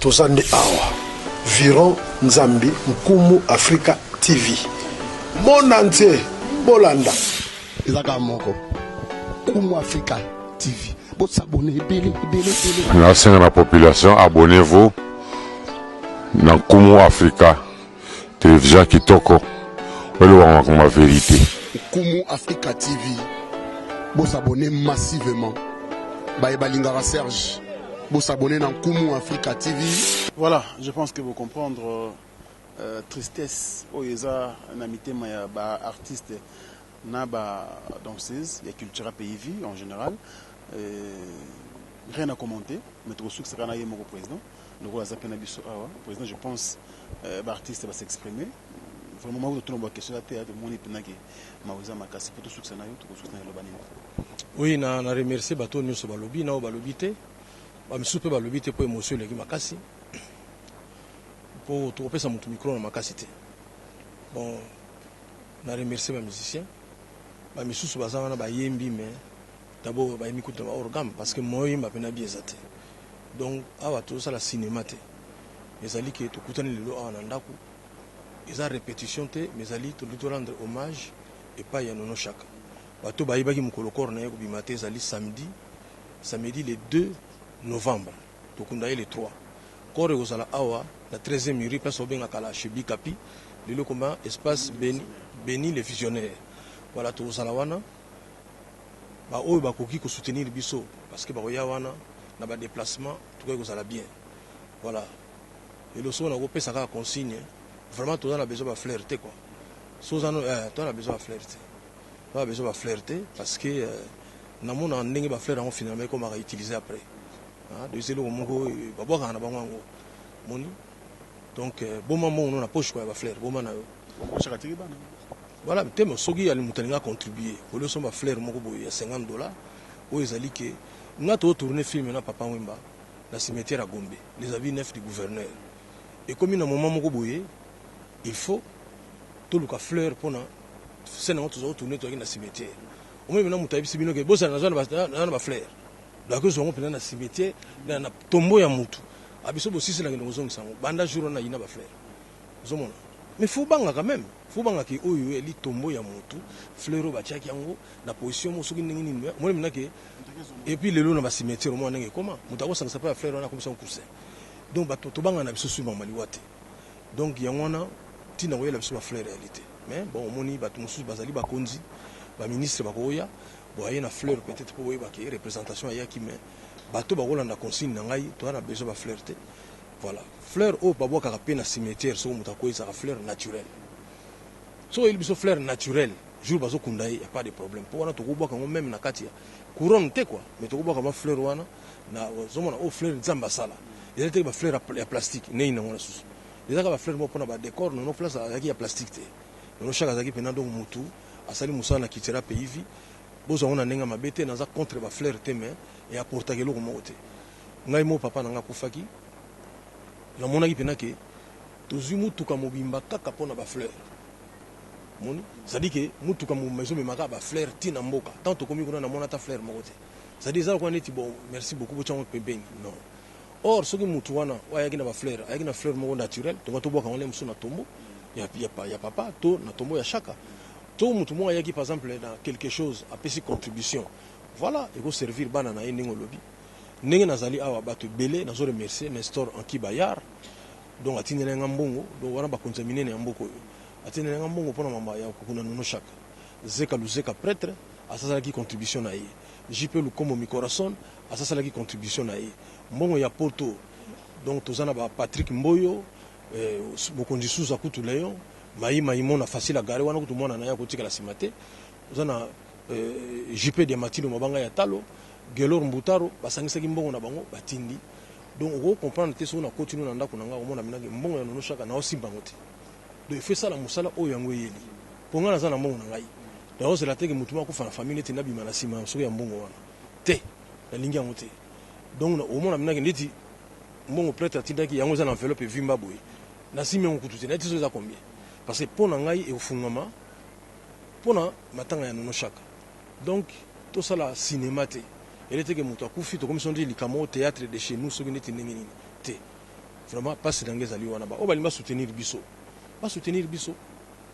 Toza nde awa. Viron Nzambi Nkumu Africa TV. Monde entier bolanda. Eza kaka moko. Nkumu Africa TV. Bo s'abonner ebele ebele ebele. Nasenga na population abonnez-vous na Nkumu Africa television ya kitoko oyo elobaka makambo ya verite. Nkumu Africa TV bo s'abonner massivement. Baye balingaka Serge bo s'abonner na Nkumu Africa TV. Voilà, je pense que vous comprendre euh, tristesse oyo eza na mitema ya ba artistes na ba danseuses ya Cultura Pays Vie en général. Euh, rien à commenter, mais tokosukisaka na ye moko président lokola aza mpe na biso awa. Président, je pense euh, ba artistes ba s'exprimer vraiment moko totuna ba question te, tomoni mpenza ke mawa eza makasi mpo tosukisa na yo, tokosukisa na eloba nini? Oui, na remercier bato nyonso balobi na oyo balobi te, bamisusu mpe balobi te mpo émotion eleki makasi, mpo tokopesa motu micro na makasi te. Bon, na remercier bamusicien, bamisusu baza wana bayembi, mais d'abord bayembi kutu na baorgane parce que moyo oyemba mpe na bi eza te. Donc awa tozosala cinéma te, ezali ke tokutani lelo awa na ndako, eza répétition te, mais ezali tolingi torendre hommage epai ya Nono Chaka. Bato bayebaki mokolo corps na ye kobima te, ezali samedi, samedi le 2 novembre, tokunda ye le 3. Corps ekozala awa na 13e rue, place babengaka la chez Bikapi, lelo koma espace Beni, Beni le visionnaire. Voilà, tokozala wana, baoyo bakoki kosoutenir biso parce que bakoya wana na badéplacement, tokoki kozala bien. Voilà, lelo soki nakopesa kaka consigne, vraiment toza na besoin bafleur te quoi. So oza toza na besoin bafleur te, toza na besoin bafleur te, parce que namona ndenge bafleur yango finalement ekomaka utiliser après. Ah, donc eloko moko babwakaka na bango yango moni. Donc boma mbongo no na poche quoi, ya bafleur boma na yo. Chaka tiki bana. Voilà, te, mais soki ali moto alinga contribuer, olie osomba fleur moko boye ya 50 $ oyo ezali ke nga totourne film na Papa Wemba na cimetière ya Gombe, les habits neufs du gouverneur. Ekomi na moment moko boye, il faut toluka fleur mpona scène yango toza kotourne, tozalaki na cimetière. Omoni mena moto ayebisi bino ke bozala naza na bafleur, donc akozwa yango mpenza na cimetière, na tombeau ya motu abiso bosisi nakende kozongisa yango. Banda jour wana ayina bafleur, ozomona. Mais faut banga quand même, faut bangaki oyo eli tombeau ya motu, fleur oyo batiaki yango na position mo soki ndenge nini. Omoni mena ke et puis lelo na bacimetière, omona ndenge ekoma, moto akosangisa mpe ya fleur wana akomisa yango coussin. Donc bato tobanga na biso suivre maliwa te. Donc yango wana ntina koyela biso bafleur réalité. Mais bon, omoni bato mosusu bazali bakonzi, baministre bakoya boaye na fleur peut-être mpo boyebaki représentation ayaki. Mais bato bakolanda consigne na ngai, toza na besoin bafleur te. Voilà, fleur oyo babwakaka mpe na cimetière soki moto akoyi, ezalaka fleur naturelle. Soki oyeli biso fleur naturelle jour bazokunda ye, ya pas de problème, mpo wana tokobwaka yango même na kati ya couronne te quoi. Mais tokobwaka ma fleur wana na ozomona oyo fleur Nzambe asala, ezali teke bafleur ya plastique nei nango na susu, ezalaka bafleur moko mpona badécor. Nono place azalaki ya plastique te, Nono Chaka azalaki mpena. Donc motu asali mosala na Cultura Pays Vie, bozwa yango na ndenge ya mabe te, naza contre bafleur te, mais eapportaka eloko moko te. Ngai mo papa na ngai akufaki, namonaki mpena ke tozwi mutuka mobimba kaka mpona bafleur. Moni, c'est-à-dire ke mutuka mobimba ezomemaka bafleur ntina mboka. Tant tokomi kuna, namona ata fleur moko te. C'est-à-dire eza lokola neti bon, merci beaucoup, botyango pembeni. Non, or soki mutu wana oyo ayaki na bafleur, ayaki na fleur moko naturel, tonga tobwaka yango nde mosusu na tombeau ya papa to na tombeau ya Chaka, to mutu moko ayaki par exemple na quelque chose, apesi contribution, voilà, ekoservir bana na ye. Ndenge olobi, ndenge nazali awa, bato ebele nazo remercier Nestor Anki Bayard, donc atindeli nga mbongo. Donc wana bakonzi ya minene ya mboka oyo atindeli nga mbongo mpona mama ya kokunda Nono Chaka. Zeka Luzeka prêtre asasalaki contribution na ye, JP Lukombo Mikorason asasalaki contribution na ye, mbongo ya poto. Donc toza na ba Patrick Mboyo, mokonzi Suza kutu, Léon Mai Maimona, facile agare wana kutu mwana na ye akotikala nsima te. Toza na JP Diamatino, mabanga ya talo, Gelor Mbutaro, basangisaki mbongo na bango, batindi. Donc okoki comprendre te, soki nakoti no na ndako na ngai, omona minaki mbongo ya Nono Chaka, naosimba yango te. Donc il faut esala mosala oyo yango eyeli, mpo ngai naza na mbongo na ngai, naozela teke motu moko akufa na famille neti nabima na nsima soki ya mbongo wana te, nalingi yango te. Donc omona minaki ndeti mbongo prêtre atindaki yango eza na enveloppe evimba boye, nasimbi yango kutu te, nayebi te soki eza combien, parce que mpo na ngai ekofungwama mpona matanga ya Nono Chaka. Donc tosala cinéma te, ele teke moto akufi tokomi so nde likambo théâtre de chez nous soki neti ndenge nini te. Vraiment pasi na nga ezali wana ba oyo balingi ba soutenir biso ba soutenir biso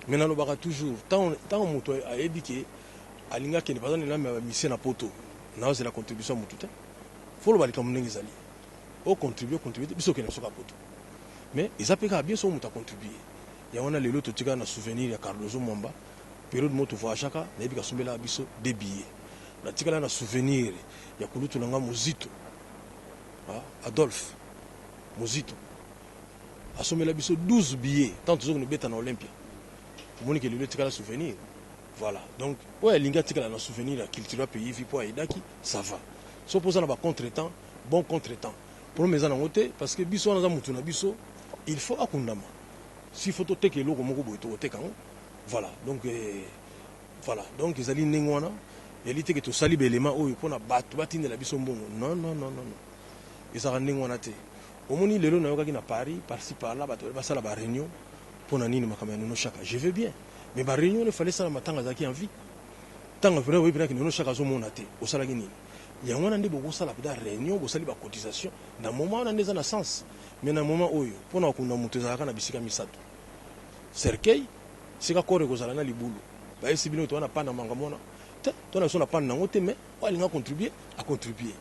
mais nalobaka toujours tango moto ayebi ke alingi akende par exemple na ba musiciens na poto nazela contribution ya moto te faut oloba likambo ndenge ezali o contribuer o contribuer te biso okende biso kaka poto mais eza pe kaka bien soki moto a contribuer yango wana lelo totikala na souvenir ya Cardozo Mwamba periode moko to voyageaka nayebi ke asombelaka biso deux billets natikala na souvenir ya kulutu na nga Muzito Adolphe Muzito asombela biso 12 billets tango tozo kende beta na Olympia omoni ke lelo etikala souvenir voilà donc oyo alingi atikala na souvenir ya cultura pays vie po aidaki ça va soki oza na ba contre temps bon contre temps problème eza nango te parce que biso wana aza mutu na biso il faut akundama s'il faut toteka eloko moko boye tokoteka yango voilà donc eh, voilà donc ezali ndenge wana ezali te ke tosali ba element oyo pona batu batindela biso mbongo non non non non Ezalaka ndenge wana te. Omoni lelo nayokaki na Paris par ci par là batu basala ba reunion pona nini makambo ya Nono Shaka. Je veux bien mais ba reunion wana il fallait esalama tango azalaki en vie. Tango pena oyebi pena ke Nono Shaka azo mona te osalaki nini? Yango wana nde bokosala pena reunion bosali ba cotisation na moment wana nde eza na sens mais na moment oyo pona kokunda mutu ezalaka na bisika misatu cercueil esika corps ekozala na libulu bayebisi bino toza na panne ya makambo wana te toza na biso na panne nango te mais oyo alingi a contribuer a contribuer.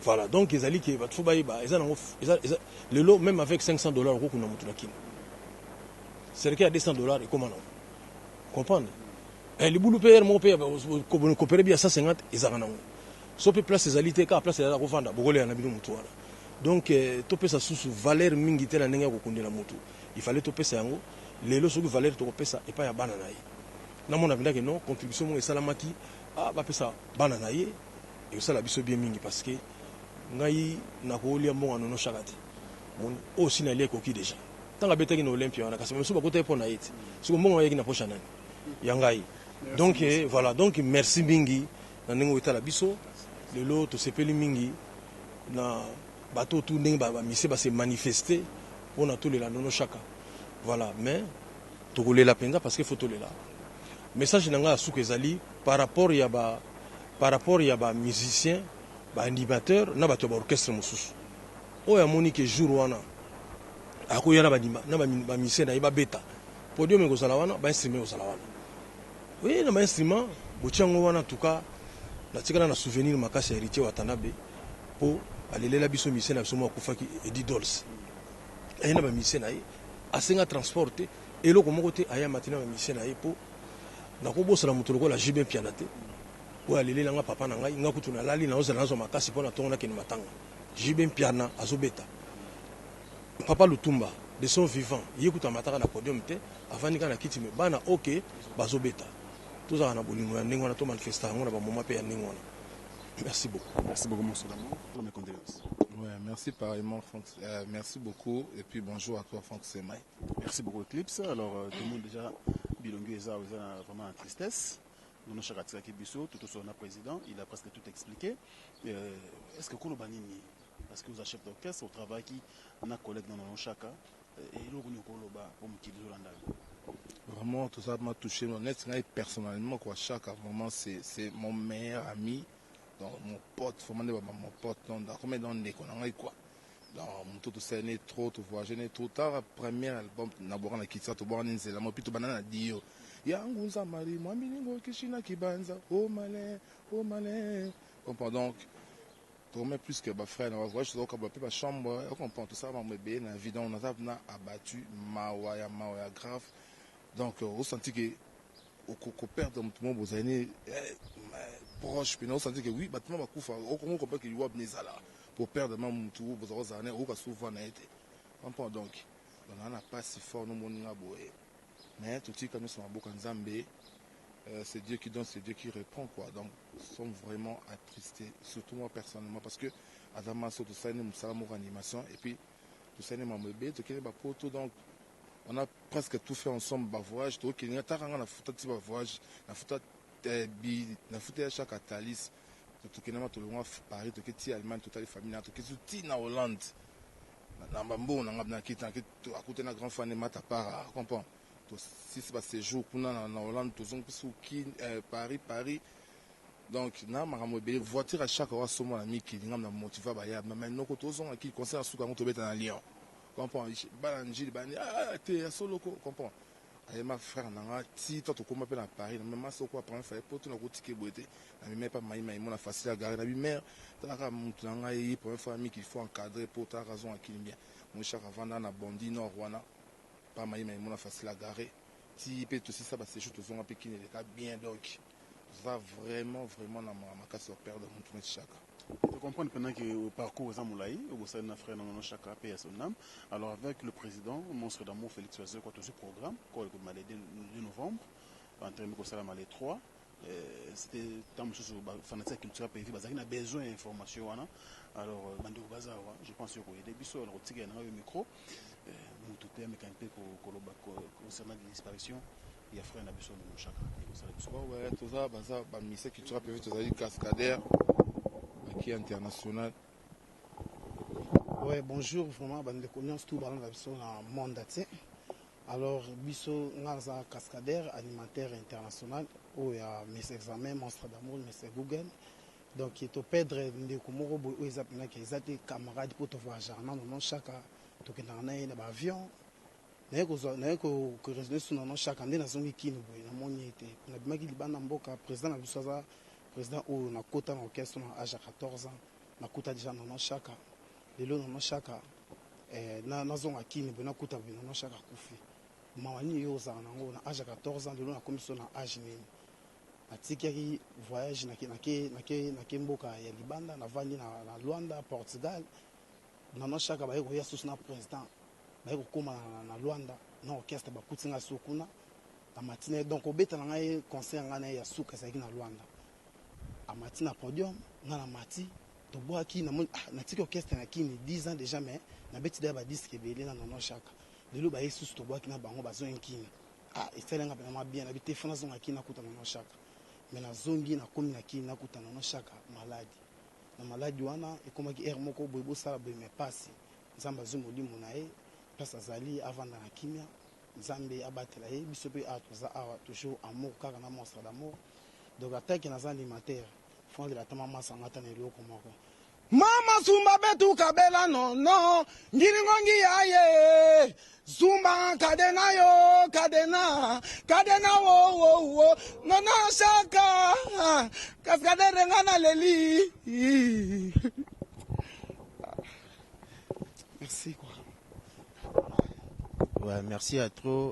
Voilà donc ezali ke batu faut bayeba eza nango eza eza lelo meme avec 500 dollars okokunda mutu na kin cercueil ya 200 dollars ekoma nango comprendre eh, libulu pe heure moko pe kopere bi ya 150 ezalaka nango so pe place ezali te kaka place ezalaka kovanda bokolela na bino mutu wana donc eh, topesa susu valeur mingi te na ndenge ya kokundela mutu il fallait topesa yango lelo soki valeur tokopesa epai ya bana na ye namona mpenza ke non contribution moko esalamaki ah, bapesa bana na ye Ekosala biso bien mingi parce que ngai nakolia mbongo ya Nono Shaka te. Omoni? Oyo si nalia ekoki dejà. Tango abetaki na Olympia wana kasi ba misusu bakotaki mpo na ye te. Sikoyo mbongo yango eyaki na poche ya nani? Ya ngai. Donc voilà, donc merci mingi na ndenge otala biso. Lelo tosepeli mingi na bato oyo tout ndenge ba musiciens ba se manifester pona tolela Nono Shaka. Voilà, mais tokolela penza parce que faut tolela. Message na ngai ya suka ezali par rapport ya ba par rapport ya ba musiciens, ba animateurs na bato ya ba orchestre mosusu. Oyo amoni ke jour wana akoya na ba na ba musiciens na ye babeta, podium ekozala wana, ba instruments ekozala wana. Oui, na ba instruments botia yango wana en tout cas natikala na souvenir makasi ya Heritier Watanabe po alelela biso musicien na biso moko akufaki Eddy Dols. Aye na ba musiciens na ye, asenga transport te, eloko moko te, aye amati na ba musiciens na ye po Nakobosana moto lokola JB Mpiana te oyo alelela nga papa na ngai, nga kutu nalali naozela nazwa makasi po na tongo nakende matanga. JB Mpiana azobeta. Papa Lutumba de son vivant ye kutu amataka na podium te, avandi kaka na kiti mais bana ok bazobeta. Tozalaka na bolingo ya ndenge wana, to manifestaka yango na ba moments pe ya ndenge wana. Merci beaucoup. Merci beaucoup mon Solomon. Mes condoléances. Ouais, merci pareillement Franck. Euh, merci beaucoup et puis bonjour à toi Franck Semay. Merci beaucoup Eclipse. Alors euh, tout le monde déjà bilongi eza eza vraiment en tristesse. Nono Chaka atikaki biso tout au na président, il a presque tout expliqué. Euh, est-ce que koloba nini parce que vous êtes chef d'orchestre, au travail qui na collègue na Nono Chaka et eloko nini okoloba po mokili ezolanda yo? Vraiment, tout ça m'a touché. Honnête, personnellement, quoi, Chaka, vraiment, c'est mon meilleur ami. Donc, mon pote, vraiment, mon pote, donc, comme dans les quoi. Donc moto tosali ne trop to voyage ne trop tard premier album na bwaka na kitsa tobwaka ne nzela mo puis tobanda na dio ya ngunza mari mwa milingo kishina kibanza oh malin oh malin comprends donc tokomi plus que ba frère na ba voyage tozokabola mpe ba chambre o comprend tosala mambo ebele na vie donc naza na abattu mawa ya mawa ya grave donc osanti ke okoperdre moto moko bozali ne eh, proche mpena osanti ke oui bato ma bakufa okongo comprendre ke liwa bino ezala Po perdre ma mutu oyo boza kozala naye okoka souvent naye te comprends donc donc naza na pasi fort no moni nga boye mais totika nionso na maboko ya nzambe euh, c'est Dieu qui donne c'est Dieu qui reprend quoi donc sommes vraiment attristés surtout moi personnellement parce que aza maso tosali ne mosala moko animation et puis tosali ne mambo ebele tokende bapoto donc on a presque tout fait ensemble ba voyage tokende nga taka nga nafuta ti ba voyage nafuta eh, bi nafuta ya chaque atalis Tokenda ma tolongwa Paris toke ti Allemagne totali famille na toke ti na Hollande na ba mbongo na nga na kita akute na grand frère ne mata para comprend to sisi ba séjour kuna na, na Hollande tozongi biso ki eh, Paris Paris donc na makambo ebele voiture à chaque fois somo na mikili nga na motiva ba ya mais noko tozonga ki concert suka ngo tobeta na Lyon. Comprends? Bana Ndjili bani ah, ah te ya solo ko comprends? Ayema frère na nga ti to tokoma pe na Paris na mama soko la première fois poto na kotike boye te na mema pa mai mai mona facile à garer na bi mère talaka mutu na ngai ye première fois mi qu'il faut encadrer po talaka zon akili bien moi chaque avanda na Bondi Nord wana pa mai mai mona facile à garer ti pe tosisa ba séjour tozonga pe kini eleka bien donc toza vraiment vraiment na makasi ya perdre mutu neti Chaka. To comprendre pendant que parcours eza molayi oyo bosali na frère na nono Chaka paix à son âme. Alors avec le président monstre d'amour Félix Wazekwa tozwi programme oyo ekobima le 2 novembre, entraînement ekosalama le 3. C'était ntango mosusu bafanatique ya culture PV bazalaki na besoin ya information wana. Alors bandeko baza awa, je pense yo koyede biso na kotikela na ngai yo micro moto mpe ameka mpe koloba concernant disparition ya frère na biso Nono Chaka ekosala biso. Ouais, toza baza ba mise culture PV, tozali cascadeur baki international. Ouais, bonjour vraiment bandeko nyonso tout balanda biso na monde entier. Alors biso nga naza cascadeur animateur international oyo ya Miss Examen Monstre d'amour Miss Google. Donc to perdre ndeko moko boye oyo eza mpenaki eza te camarade mpo to voyageaka na Nono Chaka, tokendaka na ye na ba avion. Naye kozwa naye ko raisonner sur Nono Chaka nde nazongi Kin boye namoni ye te. Nabimaki libanda mboka, président na biso aza président oyo nakota na orchestre na âge ya 14 ans, nakuta déjà Nono Chaka. Lelo Nono Chaka nazonga Kin boye nakuta boye Nono Chaka akufi. Mawa nini yo ozala nango na âge ya 14 ans, lelo nakomi so na âge nini? Natikiaki voyage nake nake nake nake mboka ya libanda, navandi na Luanda, Portugal. Nono Chaka baye koya susu na président, baye kokóma na Luanda na orchestre, bakuti ngai so kuna na matinée. Donc obeta na ngai concert ngai na ye ya suka ezalaki na Luanda. Amati na podium, ngai na mati, tobwaki. Namoni ah, natiki orchestre na Kini 10 ans déjà, mais nabeti deya badisque ebele na Nono Chaka. Lelo baye susu, tobwaki na bango, bazongi Kini. Ah, esalenga mpena mwa bien, nabi te fo nazonga Kini nakuta Nono Chaka. Mais nazongi, nakomi na Kini, nakuta Nono Chaka maladi. Na maladi wana ekomaki heure moko boye bosala boye, mais pasi Nzambe azwi molimo na ye. Place azali avanda na kimia, Nzambe abatela ye. Biso mpe awa toza awa toujours amour kaka na Monstre d'amour. Donc atake naza animateur, fondela ata mamasanga ata na eloko moko. Mama Zumba betu kabela nono ngiringongi yaye Zumba kadena yo kadena kadena wo wo wo nono Shaka cascadeur nga na leli. Merci quoi. Ouais, merci à trop.